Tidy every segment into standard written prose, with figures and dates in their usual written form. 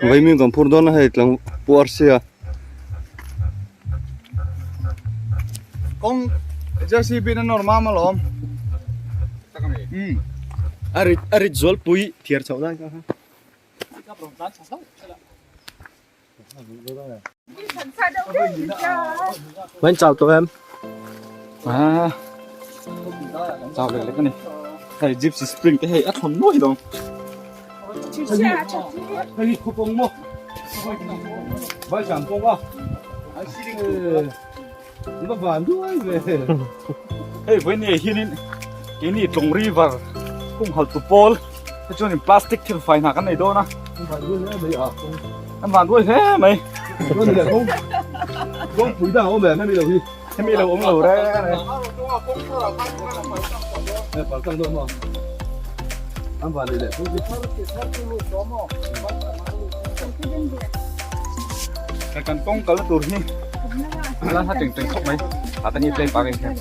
Vaimim kan phur dawn a hei tlang puar sia. Kawng JCB na nawr mam alawm. A rit a rit zual pui thiar chhoh nan ka kha. Main chau tawh em? Ah, chau lek lek a ni. Hei gypsy spring te hei a thawn nuai dawng. Hei khawpawng maw? Vai chang kawng a. Ni van duai ve. Hei vawi ni hianin keini Tlawng River humhalh tu pawl te chuanin plastic thil fai hna kan nei dawn a. An van duai hle mai. Kawngpui dang a awm em hemi lo hi? Hemi lo awm lo reng reng. An van nei leh Kan kawng kalna tur hi a la hla teng teng khawp mai a ta hi play park in hian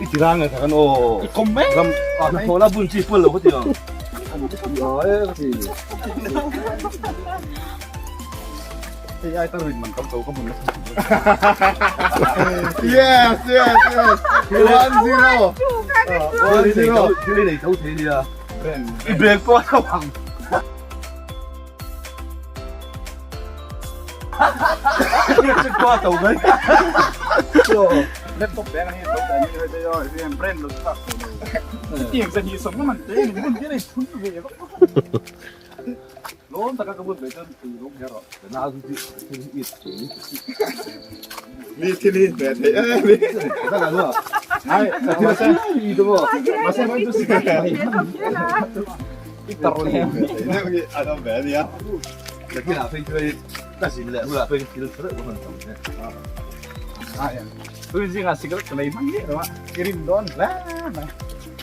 i ti rang nge kan aw i kawm mai ram a hnathawh la bun chi pual lo ka ti ang e ka ti hei ai ta rin man kam to ka mun Yes, yes, yes. 1-0. 1-0. Thil nei tho thei nia i bag pawh a tho ang Laptop bag ani laptop bag ni hei yo hi brand lo ta tiang sa hi som man te ni mun te nei thun ve ba lom taka ka bun ve chan tu lom her na zu ti ti ti Ni thil hi ve thei em ni. Ta la no ai ta ti i do ma se man tu si i tar le Thei deuh hi an awm ve ania. La ki la phei chu ta sin le hula phei thil thre ko han tam ne. Tu zinga cigarette ka lei hmang nge lo a i rim dawn hle mai.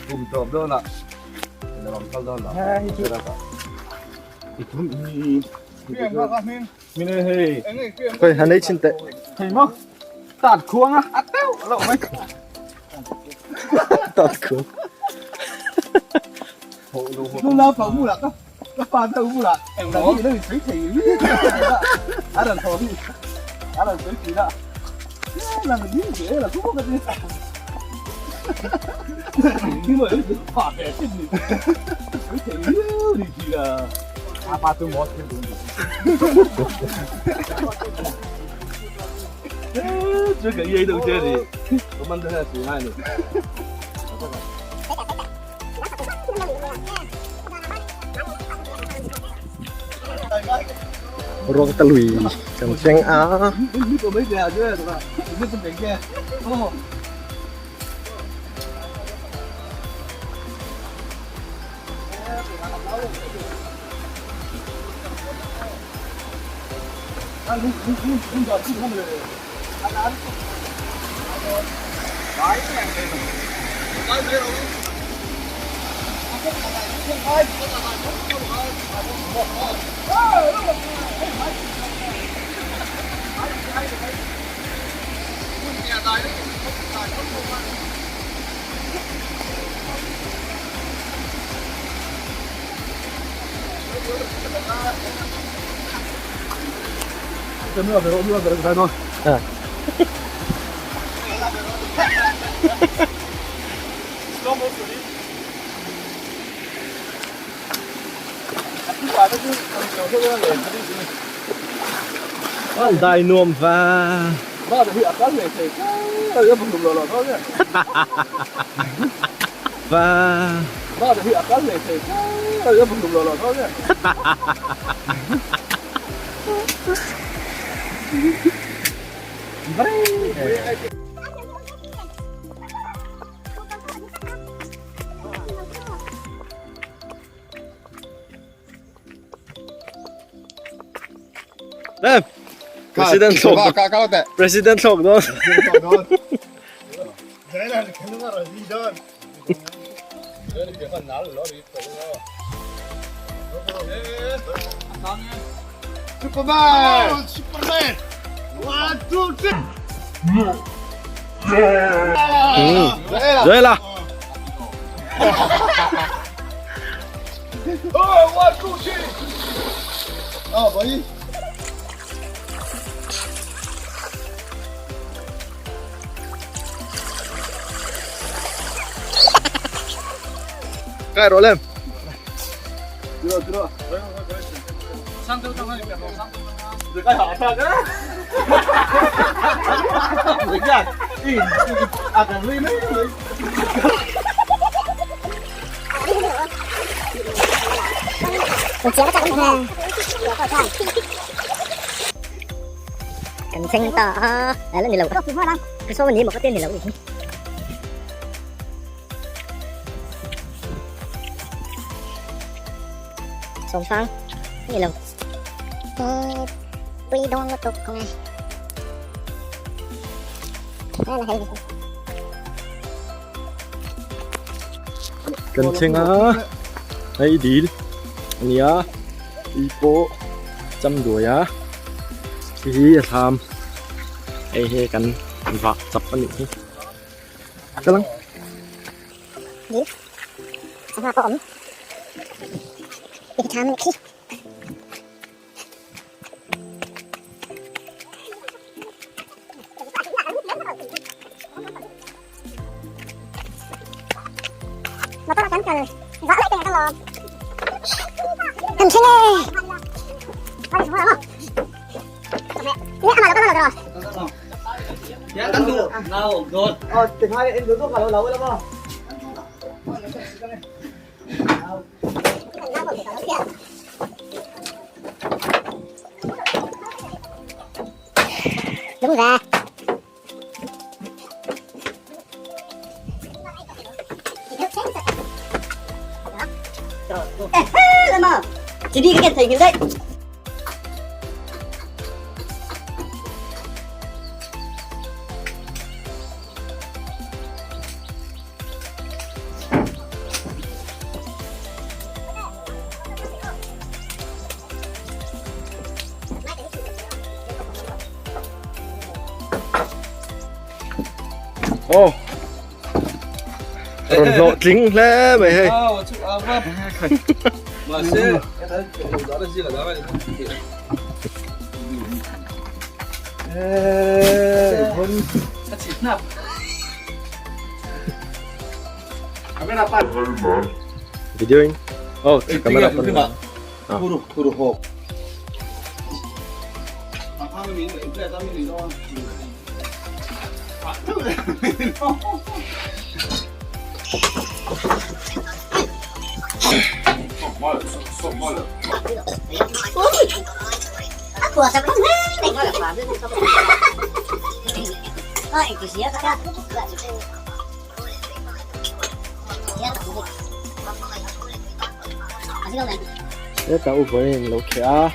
Kum tawp dawn a la bang kal dawn la. Hei chu i tum i mine hei. Khoi han ei chin teh. Hei maw tat khuang a a teuh lo mai. Tat khuang. Nu la phau mu la ka ka pa ta mu la eng la hi lo sui thei ni a ran tho hi a ran sui thi la la ni ni la ku ka ni ni mo ni pa pe sin ni sui thei ni ni thi la a pa tu mo thi du 这个也都这里，我们都在水岸里。Ruang ta lui kan thleng a. An dai nuam va. Va. Em. President thlawk. President thlawk dawn. Superman! Superman! 1, 2, 3! Rồi là. Oh, 1, 2, 3. Ah, bai. Kai rawh lem. Tiro tiro. Kan thleng ta a la ni lo saw ni maw ka te ni lo ni. Sawmsang ni lo. Pui dawn lutuk kawng e. Kan thleng a hei dil a nia tui pawh cham duai a khi hi a thlam hei hi kan vah chap a nih hi ka lang. Aw rawn hlawh tling hle mai hei. Video in oh camera pan Thuru thuru hawk. Hetah u vawiin lo kheh a.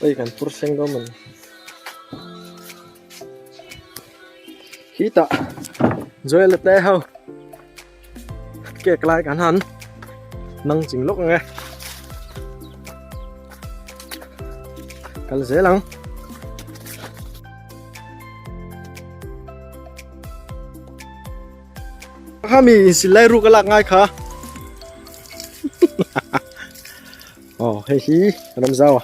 Hei kan phur seng dawn mawni. Khitah Joel te ho cake lai kan han nang ching lawk ang e. Kal zel ang. Kha mi insil lai ruk a lak ngai kha. Oh, hei hi ram zau a.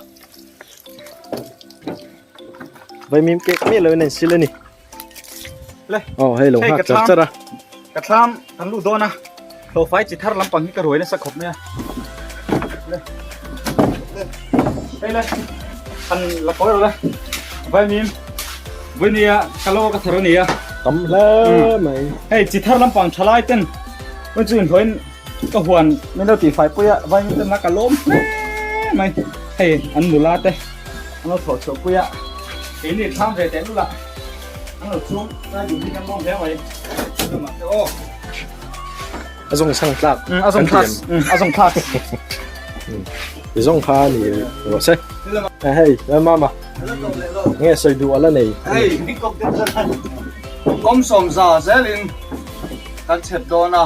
Vaimim cake mi lo in an sil a ni. Le. Oh, hei lo nghak char char a. Ka thlam kan lu dawn a. Hlawhfai chi thar lampang hi ka ruai nasa khawp mai a. Le. Hei le. Kan la kawi rawh le. Vaimim. Vawinia ka lo ka thar a ni a. Tam hle mai. Hei chi thar lampang tha lai ten vawi chu inhlawhin ka huan min lo tihfai pui a vaimim ten a ka lawm hle mai. Hei an nula te an lo thawh chhuah pui a. Keini thlam ve teh lul a. An lo chhung lai dun hi kan lawm hle mai. Aw. A zawng chhang tlak. A zawng thlak. A zawng thlak. I zawng kha ni rawh se. Hei, mama. Nge sawi duh ala nei. Hei, kawm sawm za zelin kan chhep dawn a.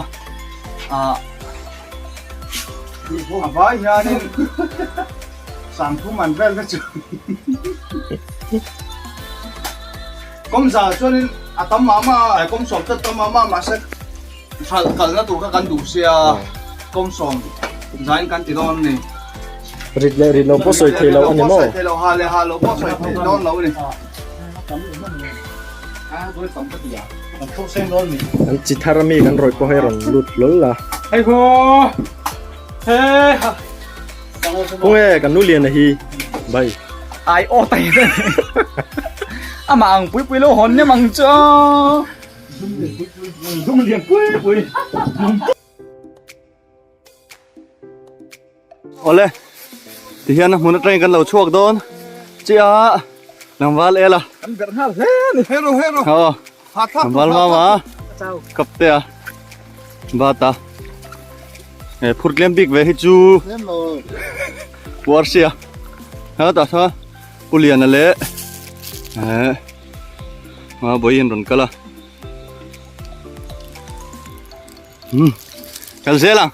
A vai hianin Sangthum an vel te chu Kawmza chuanin a tam mah mah a, kawm sawm te tam mah mah a mahse hralh kalna tur kha kan duh sia kawm sawm zain kan ti dawn a ni. Rit leh rit lo pawh sawi thei lo a ni maw? Sawi thei lo, ha leh ha lo pawh sawi thei dawn lo a ni. Kan chi thar ami kan rawih pawh hei rawn lut hlawl a. Hei haw! He ha. Khawnge kan nu lian a hi bai. Ai aw tai te. Ama ang pui pui lo hawn nem ang chu. Zum lian pui pui. Awle tihian a hmun atangin kan lo chhuak dawn chiah tlangval ela. Kan berh nghal hle ni. Hero hero. Aw. Tlangval mama kapte a bata e phur tlem bik ve hi chu puar sia ha ta tha puliana leh eh ma boin rawn kal a um kal zel ang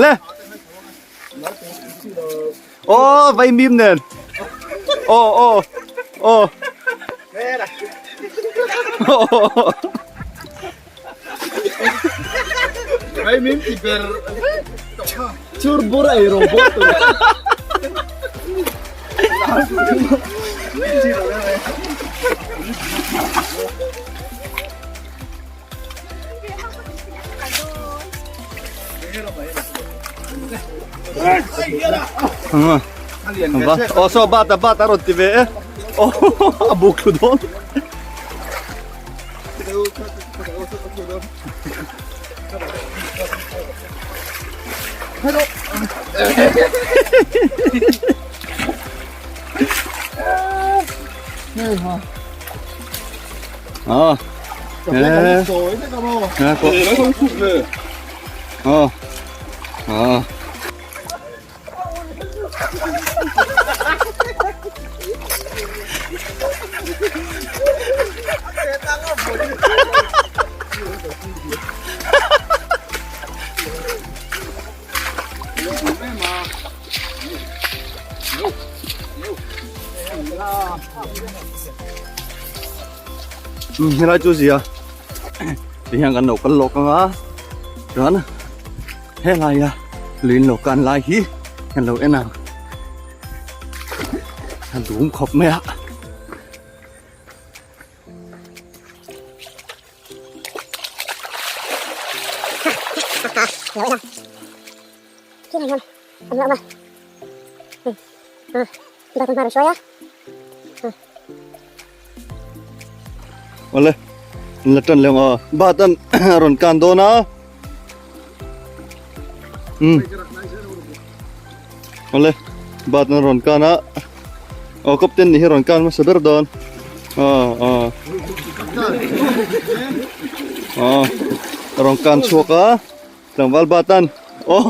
le Aw vaimim nen aw aw aw Vaimim ti ber chur bur ei rawng bawk tur Aw saw bata bata rawn ti ve e aw a buk thlu dawn Ờ. Nè. Nè, có. Ờ. Ờ. Helai chu zia ti hian kan lo kal lawk ang a chuan helaia lui in lo kan lai hi kan lo en ang a dum khawp mai a. Awle la tan leh ang aw bat an rawn kan dawn a um awle bat an rawn kan a aw captain ni hi rawn kan hmasa ber dawn aw aw aw rawn kan chhuak a. Tlangval batan aw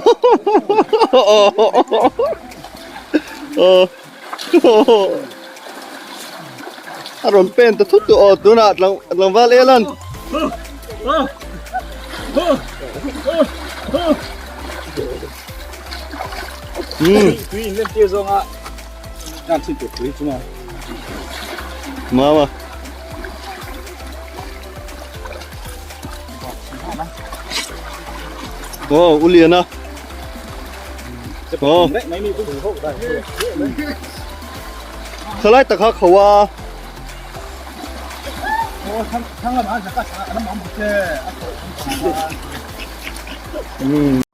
a rawn pen ta thut tawh aw tunah tlangval elan Tui in len tir zawnga kan chin tur tui chunga mama Aw u lian a aw thalai tak kha kho a um.